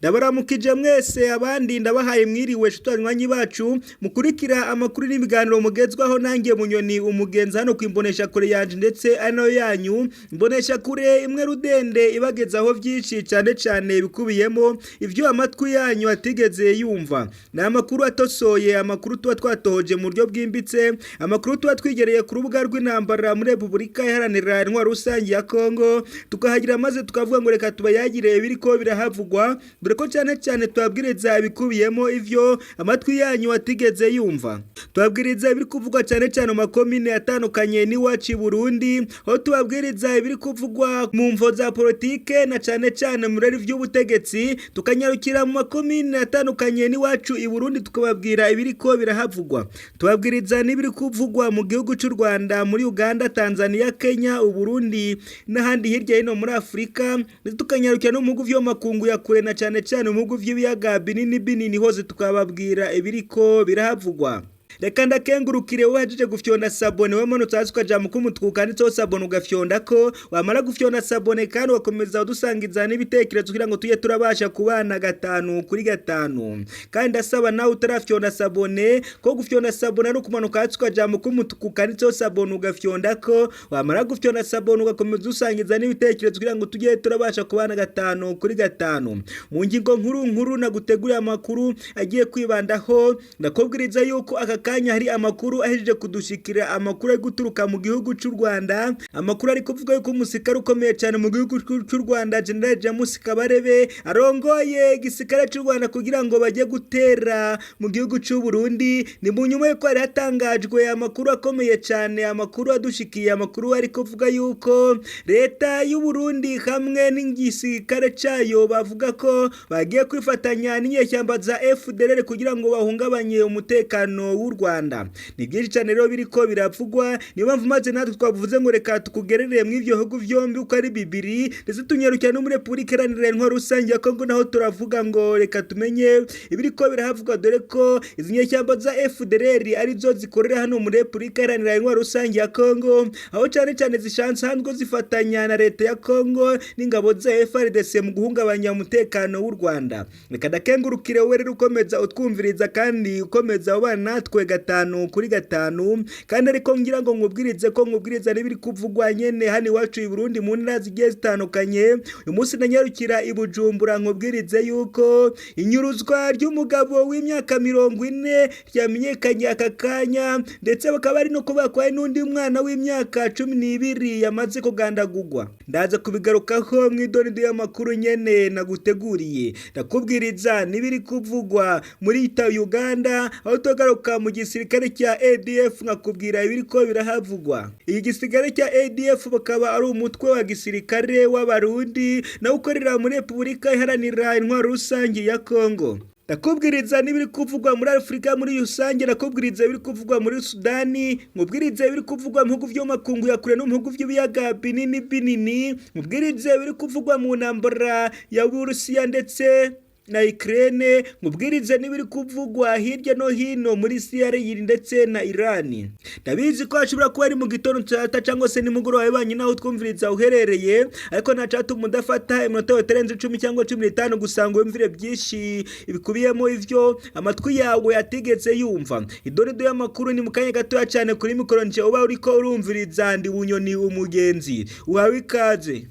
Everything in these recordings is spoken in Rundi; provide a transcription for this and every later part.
Ndabaramukije mwese, abandi ndabahaye mwiriwe, nshuti banywanyi bacu mukurikira amakuru n'ibiganiro mugezwaho nanjye Bunyoni umugenzi hano ku imbonesha kure yanje ndetse ari nayo yanyu imbonesha kure imwe rudende ibagezaho byinshi, cyane cyane bikubiyemo ivyo amatwi yanyu atigeze yumva. Ni amakuru atosoye, amakuru tuba twatohoje mu buryo bwimbitse, amakuru tuba twigereye ku rubuga rw'intambara muri Repubulika Iharanira Intwaro Rusange ya Kongo, tukahagira maze tukavuga ngo reka tubayagire ibiriko birahavugwa, dore ko cyane cyane tubabwiriza ibikubiyemo ivyo amatwi yanyu atigeze yumva. Tubabwiriza ibiri kuvugwa cyane cyane mu makomine atandukanye n'iwacu i Burundi, aho tubabwiriza ibiri kuvugwa mu mvo za politike na cyane cyane mu birori vy'ubutegetsi, tukanyarukira mu makomine atandukanye n'iwacu i Burundi tukababwira ibiriko birahavugwa. Tubabwiriza n'ibiri kuvugwa mu gihugu cy'u Rwanda, muri Uganda, Tanzania, Kenya, Uburundi n'ahandi hirya hino muri Afurika, ndetse tukanyarukira no mu bihugu vyo mu makungu ya kure na cyane cyane mu bihugu vy'ibiyaga binini binini hose tukababwira ibiriko birahavugwa. Reka ndakengurukire wowe wahejeje gufyonda s'abonner, wamanutse hasi ukaja mu kumutuku kanditseho s'abonner ugafyonda ko wamara gufyonda s'abonner kandi ugakomeza udusangiza n'ibitekerezo kugira ngo tujye turabasha kubana gatanu kuri gatanu. Kandi ndasaba nawe utarafyonda s'abonner ko gufyonda s'abonner ari ukumanuka hasi ukaja mu kumutuku kanditseho s'abonner ugafyonda ko wamara gufyonda s'abonner ugakomeza udusangiza n'ibitekerezo kugira ngo tujye turabasha kubana gatanu kuri gatanu. Mu ngingo nkuru nkuru naguteguriye amakuru agiye kwibandaho, ndakubwiriza yuko aka kanya hari amakuru ahejeje kudushikira, amakuru ari guturuka mu gihugu cy'u Rwanda, amakuru ari kuvuga yuko umusirikare ukomeye cyane mu gihugu cy'u Rwanda, General James Kabarebe, arongoye igisirikare cy'u Rwanda kugira ngo bajye gutera mu gihugu cy'u Burundi. Ni mu nyuma yuko hari hatangajwe amakuru akomeye cyane, amakuru adushikiye, amakuru ari kuvuga yuko leta y'u Burundi hamwe n'igisirikare cyayo bavuga ko bagiye kwifatanya n'inyeshyamba za FDLR kugira ngo bahungabanye umutekano w'u Rwanda. Ni byinshi cyane rero biriko biravugwa, niyo mpamvu maze natwe twavuze ngo reka tukugerere mu ivyo bihugu vyombi uko ari bibiri, ndetse tunyarukira no muri Repubulika Iharanira Intwaro Rusange ya Kongo, naho turavuga ngo reka tumenye ibiriko birahavugwa, dore ko izi nyeshyamba za FDLR arizo zikorera hano muri Repubulika Iharanira Intwaro Rusange ya Kongo, aho cyane cyane zishanzwe zifatanya na leta ya Kongo n'ingabo za FARDC mu guhungabanya umutekano w'u Rwanda. Reka ndakengurukire wowe rero ukomeza utwumviriza kandi ukomeza ubana natwe gatanu kuri gatanu, kandi ariko ngira ngo nkubwirize ko nkubwiriza n'ibiri kuvugwa nyene hano iwacu i Burundi mu ntara zigiye zitandukanye. Uyu munsi ndanyarukira i Bujumbura nkubwirize yuko inyuruzwa ry'umugabo w'imyaka 40 ryamenyekanye aka kanya, ndetse bakaba bari no kuvuga ko hari n'undi mwana w'imyaka 12 yamaze kugandagurwa. Ndaza kubigarukaho mu idonido y'amakuru nyene naguteguriye. Ndakubwiriza n'ibiri kuvugwa muri Uganda, aho tugaruka mu gisirikare cya ADF nkakubwira ibiriko birahavugwa. Iyi gisirikare cya ADF bakaba ari umutwe wa gisirikare w'Abarundi nawe ukorera muri Repubulika Iharanira Intwaro Rusange ya Kongo. Ndakubwiriza n'ibiri kuvugwa muri Afurika muri rusange, ndakubwiriza ibiri kuvugwa muri Sudani, nkubwirize ibiri kuvugwa mu bihugu vyo makungu ya kure no mu bihugu vy'ibiyaga binini binini, nkubwirize ibiri kuvugwa mu ntambara ya Burusiya ndetse na Ukraine, nkubwirize n'ibiri kuvugwa hirya no hino muri Syria ndetse na Iran. Ndabizi ko hashobora kuba ari mu gitondo cyata cyangwa se nimugoroba bibanye naho twumviriza uherereye, ariko nta catuma udafata iminota itarenze 10 cyangwa 15 gusa ngo wumvire byinshi bikubiyemo ivyo amatwi yawe atigeze yumva. Idonido y'amakuru ni mu kanya gatoya cyane. Kuri mikoro nje uba uriko urumviriza ndi Bunyoni umugenzi. Uhawe ikaze.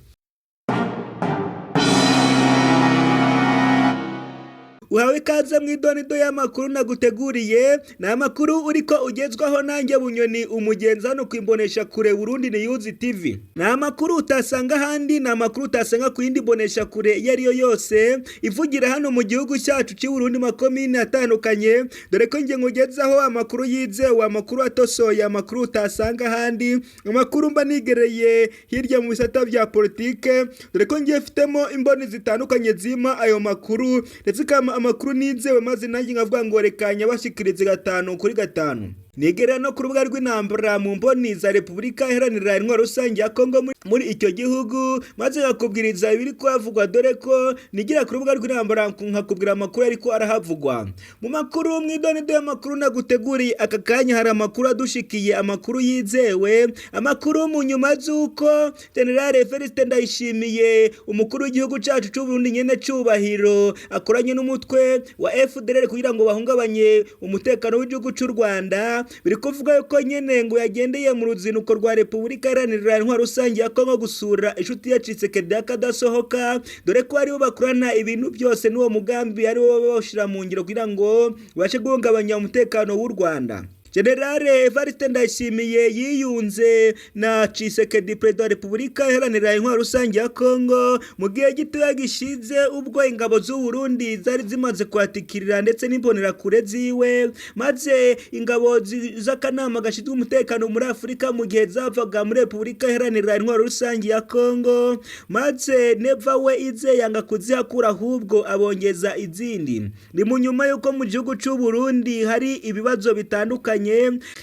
Uhawe ikaze mu idonido y'amakuru naguteguriye. Ni amakuru uriko ugezwaho nanjye Bunyoni umugenzi hano ku imbonesha kure Burundi News TV. Ni amakuru utasanga ahandi, ni amakuru utasanga ku yindi mbonesha kure iyo ariyo yose ivugira hano mu gihugu cyacu cy'u Burundi makomine atandukanye, dore ko nge nkugezaho amakuru yizewe, amakuru atosoye, amakuru utasanga ahandi, amakuru mba nigereye hirya mu bisata bya politike, dore ko ngiye mfitemo imboni zitandukanye zima ayo makuru ndetse ikama amakuru nizewe, maze nanjye nkavuga ngo reka nyabashikirize gatanu kuri gatanu. Nigera no ku rubuga rw'intambara mu mboni za Repubulika Iharanira Intwaro Rusange ya Kongo muri icyo gihugu, maze nkakubwiriza ibiri kuhavugwa, dore ko nigira ku rubuga rw'intambara nkakubwira amakuru ariko arahavugwa. Mu makuru mw'idonido y'amakuru naguteguriye aka kanya, hari amakuru adushikiye, amakuru yizewe, amakuru mu nyuma z'uko General Evariste Ndayishimiye, umukuru w'igihugu cyacu cy'u Burundi nyene cubahiro, akoranye n'umutwe wa FDLR kugira ngo bahungabanye umutekano w'igihugu cy'u Rwanda. Biri kuvuga yuko nyene ngo yagendeye mu ruzinduko rwa Repubulika Iharanira Intwaro Rusange ya Kongo gusura inshuti ya Tshisekedi akadasohoka, dore ko aribo bakorana ibintu byose n'uwo mugambi ariwo bawushira mu ngiro kugira ngo babashe guhungabanya umutekano w'u Rwanda. General Evariste Ndayishimiye yiyunze na Tshisekedi, perezida wa Repubulika Iharanira Intwaro Rusange ya Kongo, mu gihe gitoya gishize ubwo ingabo z'u Burundi zari zimaze kwatikirira ndetse n'imbonerakure ziwe, maze ingabo z'akanama gashinzwe umutekano muri Afurika mu gihe zavaga muri Repubulika Iharanira Intwaro Rusange ya Kongo, maze Neva we ize yanga kuzihakura ahubwo abongeza izindi. Ni mu nyuma y'uko mu gihugu cy'u Burundi hari ibibazo bitandukanye,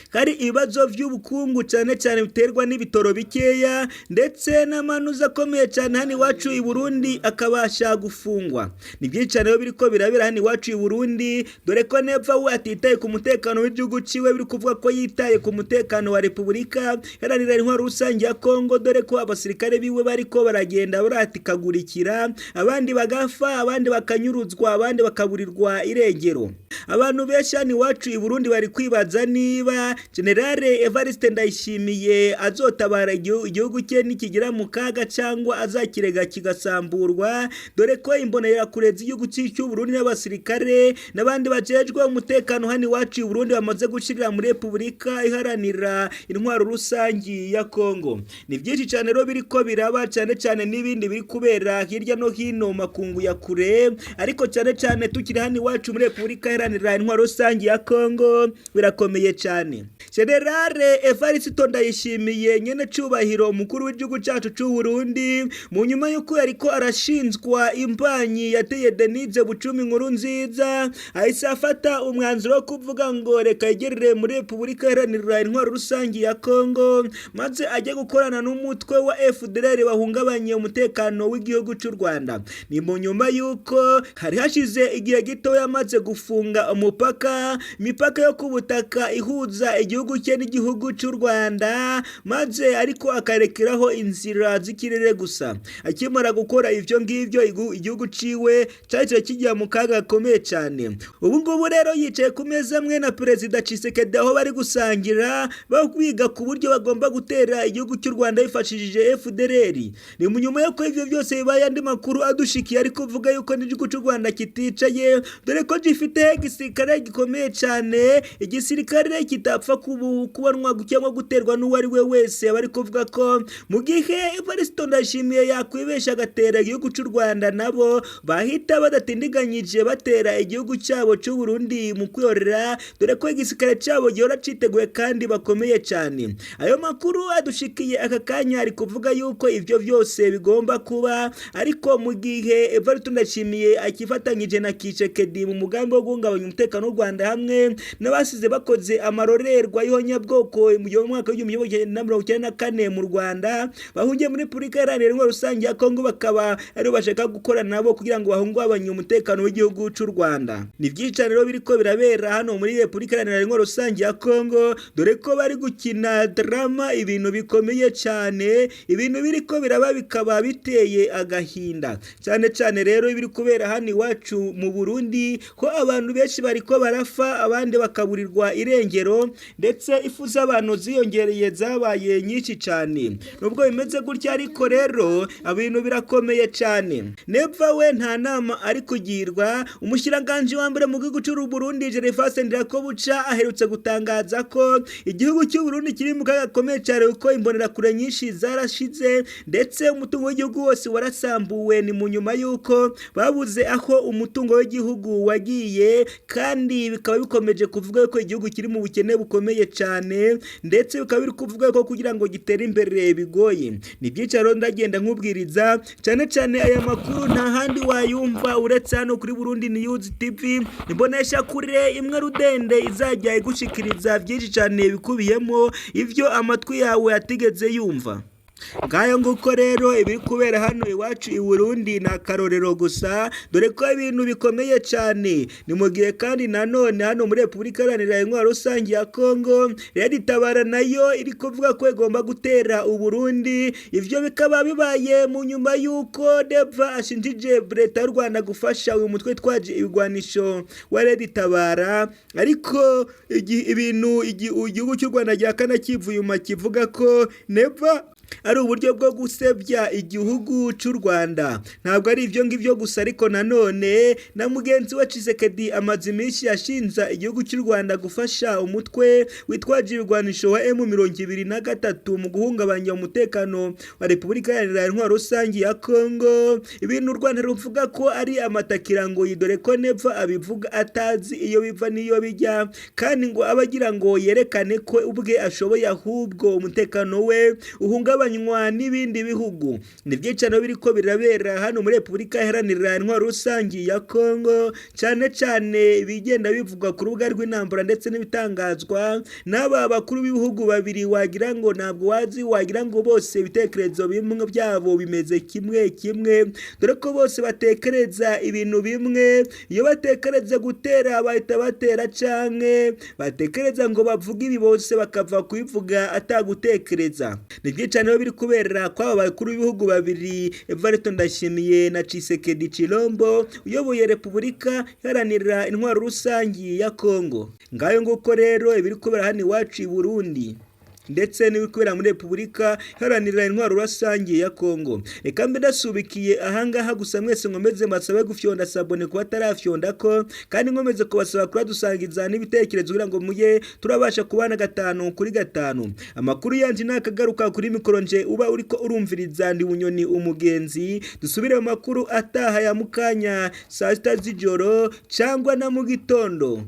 hari ibibazo by'ubukungu cyane cyane biterwa n'ibitoro bikeya ndetse n'amanuza akomeye cyane hano iwacu i Burundi akabasha gufungwa. Ni byinshi cyane rero biriko birabera hano iwacu i Burundi, dore ko Neva we atitaye ku mutekano w'igihugu ciwe, biri kuvuga ko yitaye ku mutekano wa Repubulika Iharanira Intwaro Rusange ya Kongo, dore ko abasirikare biwe bariko baragenda baratikagurikira, abandi bagafa, abandi bakanyuruzwa, abandi bakaburirwa irengero. Abantu benshi hano iwacu i Burundi bari kwibaza niba General Evariste Ndayishimiye azotabara igihugu cye nikigira mu kaga cyangwa azakirega kigasamburwa, dore ko imbonerakure z'igihugu cy'u Burundi n'abasirikare n'abandi bajejwe umutekano hano iwacu i Burundi bamaze gushirira muri Repubulika Iharanira Intwaro Rusangi ya Kongo. Ni byinshi cyane rero biriko biraba, cyane cyane n'ibindi biri kubera hirya no hino makungu ya kure, ariko cyane cyane tukiri hano iwacu muri Repubulika Iharanira Intwaro Rusangi ya Kongo birakomeye cyane. General Evariste Ndayishimiye nyene cubahiro umukuru w'igihugu cyacu cy'u Burundi, mu nyuma y'uko yariko arashinzwa imbanyi yateye Denise Bucumi Nkuru Nziza, ahise afata umwanzuro wo kuvuga ngo reka yegerere muri Repubulika Iharanira Intwaro Rusangi ya Kongo, maze ajye gukorana n'umutwe wa FDLR bahungabanye umutekano w'igihugu cy'u Rwanda. Ni mu nyuma y'uko hari hashize igihe gito yamaze gufunga umupaka, imipaka yo ku butaka ihuza igihugu cye n'igihugu cy'u Rwanda, maze ariko akarekeraho inzira z'ikirere gusa. Akimara gukora ivyo ngivyo, igihugu ciwe cahise kijya mu kaga gakomeye cyane. Ubu ngubu rero yicaye ku meza amwe na Perezida Tshisekedi, aho bari gusangira biga ku buryo bagomba gutera igihugu cy'u Rwanda bifashishije FDLR. Ni mu nyuma y'uko ivyo byose bibaye, andi makuru adushikiye ariko kuvuga yuko n'igihugu cy'u Rwanda kiticaye, dore ko gifite igisirikare gikomeye cyane, igisirikare kitapfa kubonwa cyangwa guterwa n'uwo ari we wese. Bari kuvuga ko mu gihe Evariste Ndayishimiye yakwibesha agatera igihugu cy'u Rwanda, nabo bahita badatindiganyije batera igihugu cyabo cy'u Burundi mu kwiyorera, dore ko igisirikare cyabo gihora citeguye kandi bakomeye cyane. Ayo makuru adushikiye aka kanya ari kuvuga yuko ivyo byose bigomba kuba, ariko mu gihe Evariste Ndayishimiye akifatanyije na Tshisekedi mu mugambi wo guhungabanya umutekano w'u Rwanda hamwe n'abasize bakoze amarorerwa y'ihonyabwoko mu mwaka w'1994 mu Rwanda, bahungiye muri Repubulika Iharanira Intwaro Rusange ya Kongo, bakaba aribo bashaka gukorana nabo kugira ngo bahungabanye umutekano w'igihugu cy'u Rwanda. Ni byinshi cyane rero biriko birabera hano muri Repubulika Iharanira Intwaro Rusange ya Kongo, dore ko bari gukina drama, ibintu bikomeye cyane, ibintu biriko biraba bikaba biteye agahinda. Cyane cyane rero ibiri kubera hano iwacu mu Burundi, ko abantu benshi bariko barafa, abandi bakaburirwa irengero, ndetse ifu z'abantu ziyongereye zabaye nyinshi cyane. Nubwo bimeze gutya ariko rero ibintu birakomeye cyane. Neva we nta nama ari kugirwa. Umushyiranganje wa mbere mu gihugu cy'u Burundi Gervais Ndirakobuca aherutse gutangaza ko igihugu cy'u Burundi kiri mu kaga gakomeye cyane, kuko imbonerakure nyinshi zarashize ndetse umutungo w'igihugu wose warasambuwe. Ni mu nyuma y'uko babuze aho umutungo w'igihugu wagiye, kandi bikaba bikomeje kuvuga ko igihugu kiri kiri mu bukene bukomeye cyane, ndetse bikaba biri kuvuga ko kugira ngo gitere imbere bigoye. Ni byinshi rero ndagenda nkubwiriza, cyane cyane aya makuru nta handi wayumva uretse hano kuri Burundi News TV, imbonesha kure imwe rudende izajya igushikiriza byinshi cyane bikubiyemo ibyo amatwi yawe atigeze yumva. Ngayo nguko rero ibiri kubera hano iwacu i Burundi ni akarorero gusa, dore ko ibintu bikomeye cyane. Ni mu gihe kandi nanone hano muri Repubulika Iharanira Intwaro Rusange ya Kongo, Red Tabara nayo iri kuvuga ko igomba gutera u Burundi. Ivyo bikaba bibaye mu nyuma y'uko Neva ashinjije leta y'u Rwanda gufasha uyu mutwe twaje ibigwanisho wa Red Tabara, ariko ibintu igihugu cy'u Rwanda gihakana kivuye inyuma kivuga ko Neva ari uburyo bwo gusebya igihugu cy'u Rwanda. Ntabwo ari ibyo ngibyo gusa, ariko nanone na mugenzi we Tshisekedi amaze iminsi yashinza igihugu cy'u Rwanda gufasha umutwe witwaje ibigwanisho wa M23 mu guhungabanya umutekano wa Repubulika Iharanira Intwaro Rusange ya Kongo, ibintu u Rwanda ruvuga ko ari amatakirango, dore ko Neva abivuga atazi iyo biva n'iyo bijya, kandi ngo aba agira ngo yerekane ko ubwe ashoboye, ahubwo umutekano we uhungabanywa n'ibindi bihugu. Ni byicano biriko birabera hano muri Repubulika Iharanira Intwaro Rusange ya Kongo, cyane cyane ibigenda bivugwa ku rubuga rw'intambara ndetse n'ibitangazwa n'aba bakuru b'ibihugu babiri, wagira ngo ntabwo wazi, wagira ngo bose ibitekerezo bimwe byabo bimeze kimwe kimwe, dore ko bose batekereza ibintu bimwe. Iyo batekereza gutera bahita batera, canke batekereza ngo bavuge ibi bose bakava kubivuga atagutekereza. Ni byicano biri kubera kw'aba bakuru b'ibihugu babiri, Evariste Ndayishimiye na Tshisekedi Tshilombo uyoboye Repubulika Iharanira Intwaro Rusange ya Kongo. Ngayo nguko rero ibiri kubera hano iwacu i Burundi ndetse n'ibiri kubera muri Repubulika Iharanira Intwaro Rusange ya Kongo. Reka mbe ndasubikiye ahangaha gusa, mwese nkomeze mbasabe gufyonda s'abonner kuba atarafyonda ko, kandi nkomeze kubasaba kuradusangiza n'ibitekerezo kugira ngo mujye turabasha kubana 5 kuri 5. Amakuru yanje nakagaruka kuri mikoro nje uba uriko urumviriza ndi Bunyoni umugenzi. Dusubire mu makuru ataha ya mukanya saa 6 z'ijoro cyangwa na mu gitondo.